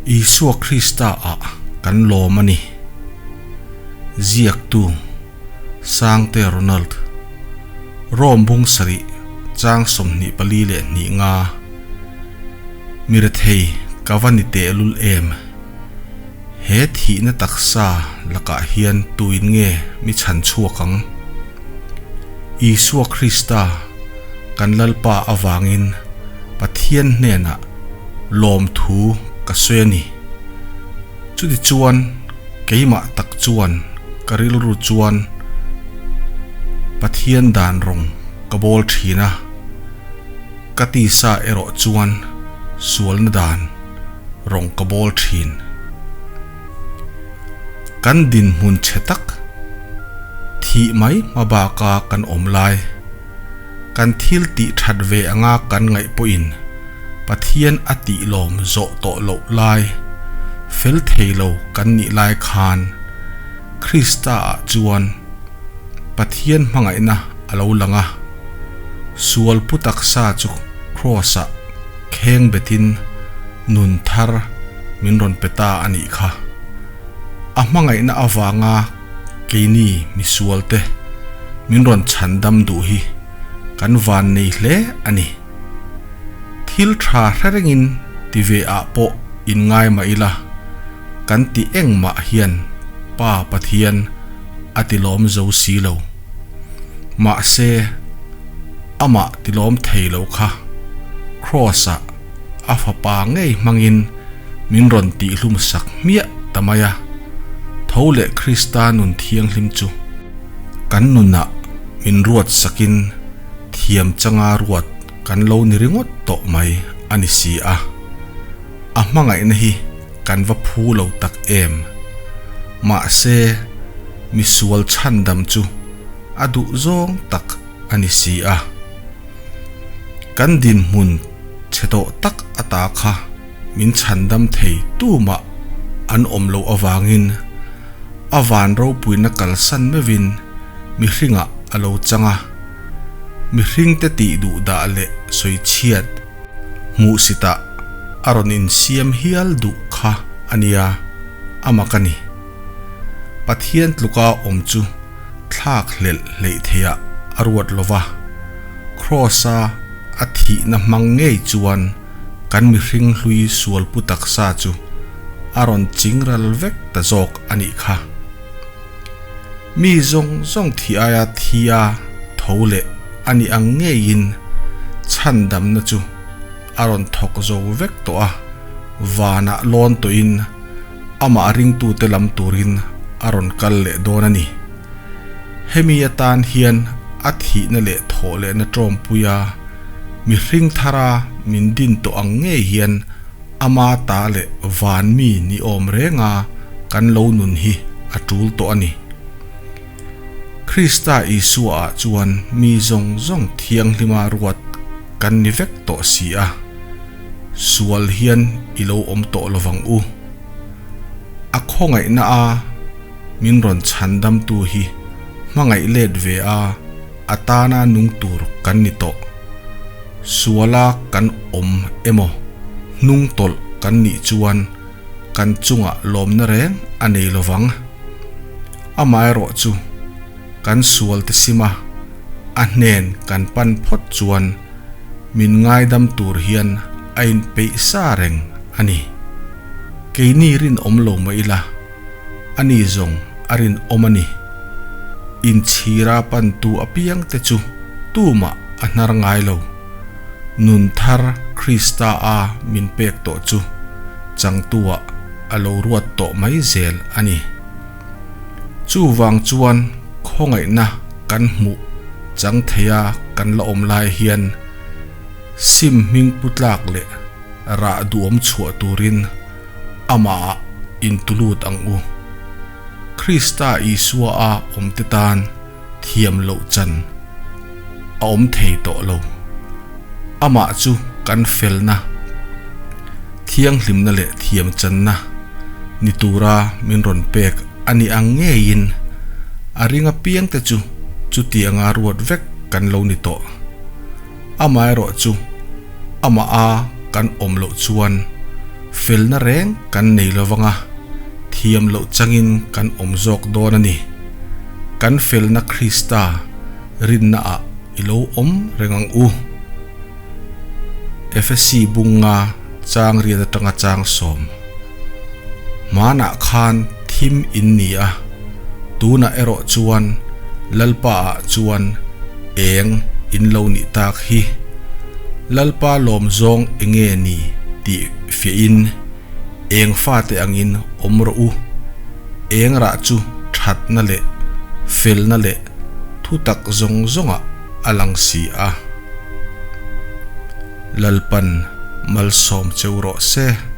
Isua Krista ah kan lawm a ni. Ziaktu, Sangte Ronald, Rome bung sarih chang 24 leh hnih nga, Mi rethei ka va ni tehlul em? He thihna taksa lakah hian tuin nge mi chhan chhuak ang? Isua Krista kan Lalpa avangin Pathian hnenah lawmthu ka sawi a ni. Chutichuan keimah tak chuan ka rilru chuan Pathian dan rawng ka bawl thin a, ka tisa erawh chuan sualna dan rawng ka bawl thin. Kan dinhmun chhe tak, thih mai hma baka kan awm lai, kan thil tih that ve anga kan ngaih pawhin Pathian a tih lawm zawh tawh loh lai, fel thei lo kan nih lai khan Krista ah chuan Pathian hmangaihna a lo lang a, sual pu taksa chu Kraws ah kheng betin nun thar min rawn pe ta a nih kha. A hmangaihna avanga keini misualte min rawn chhan dam duh hi kan van nei hle a ni. Thil tha hre rengin ti ve ah pawh in ngai mah ila, kan ti engmah hian Pa Pathian a ti lawm zo si lo. Mahse, amah ti lawm thei lo kha Kraws-ah a fapa ngei hmangin min rawn tihhlum sak hmiah ta mai a, tho leh Krista nun thianghlim chu kan nunah min ruat sakin thiam changa ruat kan lo ni ringawt tawh mai a ni si a, a hmangaihna hi kan va phu lo tak em? Mahse, misual chhandam chu a duh zawng tak a ni si a. Kan dinhmun chhe tawh tak ata kha min chhandam thei tumah an awm loh avangin a van ropuina kalsan meuhin mihringah a lo chang a, mihringte tih duh dah leh sawi chhiat hmuhsitah a rawn insiam hial duh kha a nia, a mak a ni. Pathian tluka awm chu thlak hlelh hleih theiah a ruat lo va, Kraws-a a thihna hmang ngei chuan kan mihring hlui sualpu taksa chu a rawn chingral vek ta zawk a nih kha. Mi zawng zawng thi aia thi a tho leh a nih ang ngeiin chhandamna chu a rawn thawk zo vek tawh a, vanah lawn tawhin amah ringtute lam turin a rawn kal leh dawn a ni. Hemi atan hian a thihna leh thawh lehna tawmpuia mihring thara min din tawh ang ngei hian ama ta leh van mi ni awm renga kan lo nun hi a tul tawh a ni. Krista Isua ah chuan mi zawng zawng thianghlima ruat kan ni vek tawh si a, sual hian i lo awm tawh lovang u. A khawngaihna a min rawn chhandamtu hi hmangaih let ve a, a tana nung tur kan ni tawh. Suala kan awm emaw hnung tawlh kan nih chuan kan chungah lawmna reng a nei lovang. Amaherawh chu kan sual te sima a hnen kan pan phawt chuan min ngaidam tur hian a inpeih sa reng a ni. Keini rinawm lo mah ila ani zawng a rinawm a ni. Inchhira pantu apiang te chu tumah a hnar ngai lo. Nun thar Krista a min pek tawh chu changtuah a lo ruat tawh mai zel a ni. Chuvang chuan khawngaihna kan hmuh chang theia kan la awm lai hian sim hming pu tlak leh rah duhawm chhuah turin amahah intulut ang u. Krista Isua a awmte tan thiam loh chan a awm thei tawh lo. Amah chu kan felna, thianghlimna leh thiam channa ni tura min rawn pek a ni ang ngeiin a ring apiangte chu chutianga ruat vek kan lo ni tawh. Amaherawhchu, amah a kan awm loh chuan. Felna reng kan nei lo vang a, thiam loh changin kan awm zawk dawn a ni. Kan felna Krista rinnaah i lo awm reng ang u. Efesi bunga chang riat atanga chang sawm. Hmanah khan thim in ni a, tunah erawh chuan Lalpaah chuan eng in lo nih tak hi. Lalpa lawm zawng enge ni tih fiahin eng fate angin awm rawh u. Eng rah chu thatna leh felna leh thutak zawng zawngah a lang si a. Lalpan malsawm cheu rawh se.